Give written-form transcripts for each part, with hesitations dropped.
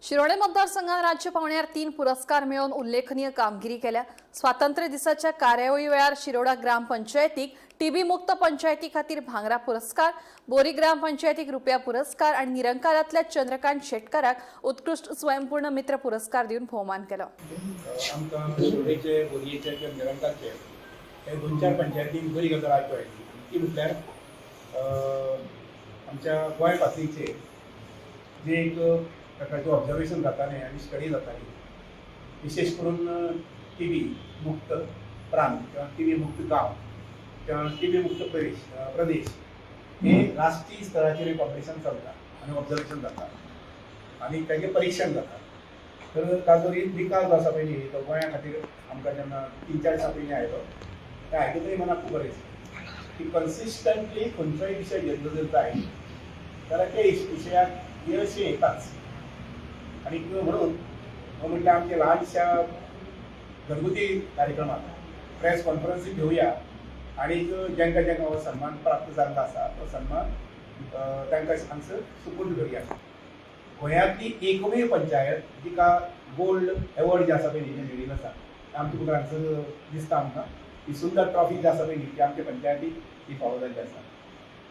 शिरोडे मतदारसंघात राज्य पावंड्यार 3 पुरस्कार मेळोवन उल्लेखनीय कामगिरी केल्या. स्वातंत्र्य दिसाच्या कार्यावळी वेळार शिरोडा ग्रामपंचायतीक टीबी मुक्त पंचायती खातीर भांगरा पुरस्कार, बोरी ग्रामपंचायतीक रुपया पुरस्कार आणि निरंकारातल्या चंद्रकांत शेटकाराक उत्कृष्ट स्वयंपूर्ण मित्र पुरस्कार दिवन भोवमान केलो. आमकां शिरोडेचे, बोरयेचे किंवा निरंकालचे हे दोन चार पंचायतींक बरी गजाल आयकूंक आयली. ती म्हटल्यार आमच्या गोंय पासयेचेर जे एक प्रकारचें ऑब्जर्वेशन जातालें आनी स्टडी जाताली, विशेश करून टीबी मुक्त प्रांत किंवा टीबी मुक्त गांव किंवा टीबी मुक्त प्रदेश हे राष्ट्रीय स्तराचेर एक ऑपरेशन चलता आनी ऑब्जर्वेशन जाता आनी ताजें परिक्षण जाता. तर ताजो एक निकाल जो आसा पळय न्ही, तो गोंया खातीर आमकां जेन्ना 3-4 दिसां पयलीं आयलो, तें आयकतरी मनाक खूब बरें दिसलें की कन्सिस्टंटली खंयचोय विशय घेतलो जर जायत जाल्यार त्या विशयाक यश हें येताच. आनी म्हणून हो म्हटल्यार आमच्या ल्हानशा घरगुती कार्यक्रमात प्रेस कॉन्फरन्सूय घेवया आनी जांकां जांकां हो सन्मान प्राप्त जाल्लो आसा तो सन्मान तांकां हांगसर सुपूर्द करुया. गोंयांतली एकमेव पंचायत जिका गोल्ड एवॉर्ड जे आसा पळय न्ही, तें मेळिल्लें आसा. आमच्या मुखार हांगसर दिसता आमकां ही सुंदर ट्रॉफी जी आसा पळय न्ही, ती आमच्या पंचायतीक ती फावो जाल्ली आसा.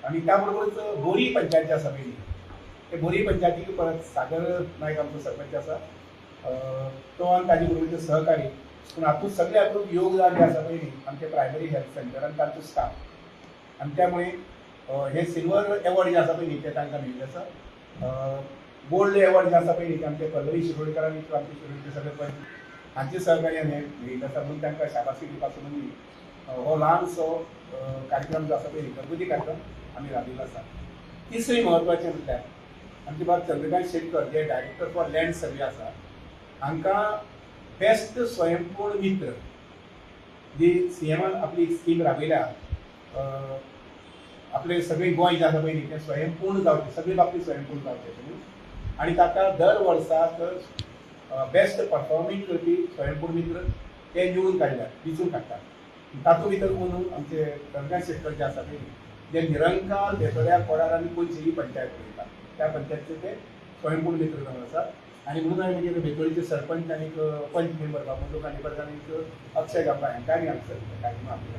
आनी त्या बरोबरच बोरी पंचायत जी आसा पळय न्ही, ते बोरी पंचायतीक परत सागर नायक आमचो सरपंच आसा, तो आनी ताजे बरोबरचे सहकारी. पूण हातूंत सगळे हातूंत योगदान जें आसा पळय न्ही, आमचे प्रायमरी हेल्थ सेंटर आनी तांचो स्टाफ, आनी त्यामुळे हे सिल्वर एवॉर्ड जे आसा पळय न्ही, ते तांकां मेळिल्लें आसा. गोल्ड एवॉर्ड जे आसा पळय न्ही, ते आमचे पल्लवी शिरोडकर आनी आमचे शिरोडचे सगळे पंच हांचे सहकार्यान हें मेळिल्लें आसा. म्हणून तांकां शाबासकी दिवपाचो म्हणून हो ल्हानसो कार्यक्रम जो आसा पळय न्ही, घरगुती कार्यक्रम आमी राबयलो आसा. तिसरी म्हत्वाचें म्हटल्यार आमचे बाब चंद्रकांत शेटकर जे डायरेक्टर फॉर लँड सर्वे आसा, हांकां बेस्ट स्वयंपूर्ण मित्र जी सीएमान आपली स्कीम राबयल्या, आपले सगळे गोंय जे आसा पळय न्ही, तें स्वयंपूर्ण जावचें, सगळे बाबतीत स्वयंपूर्ण जावचें म्हणून, आनी ताका दर वर्साक बेस्ट परफॉर्मींग करपी स्वयंपूर्ण मित्र ते निवडून काडल्यात, वेंचून काडटात. तातूंत भितर अंदू आमचे चंद्रकांत शेटकर जे आसा पळय, जे निरंकाल, बेतोड्या, कोडार आनी पणजी ही पंचायत पळयता, त्या पंचायतीचे ते स्वयंपूर्ण मित्र जावन आसात. आनी म्हणून हांवें मागीर बेतोडीचे सरपंच आनी पंच मेंबर बाबू खांडेपारकर आनी अक्षय गांवकार हांकां आमी हांगसर कार्यक्रम आपयला.